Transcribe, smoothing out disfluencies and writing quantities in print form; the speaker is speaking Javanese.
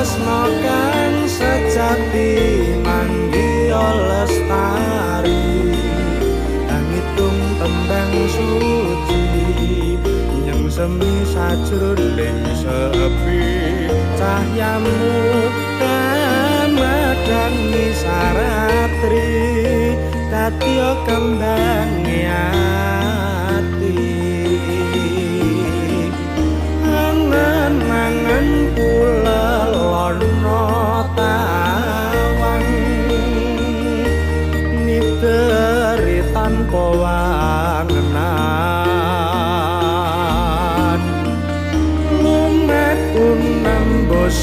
Tresno kang sejati manggiya lestari, ngitung tembang suci nyeng semi sajroning sepi. Cahyamu kamadhangi saratri, dadi kembange ati. Angen-angen kulelono tawang, nideri tanpa wangenan. Lumaku nembus.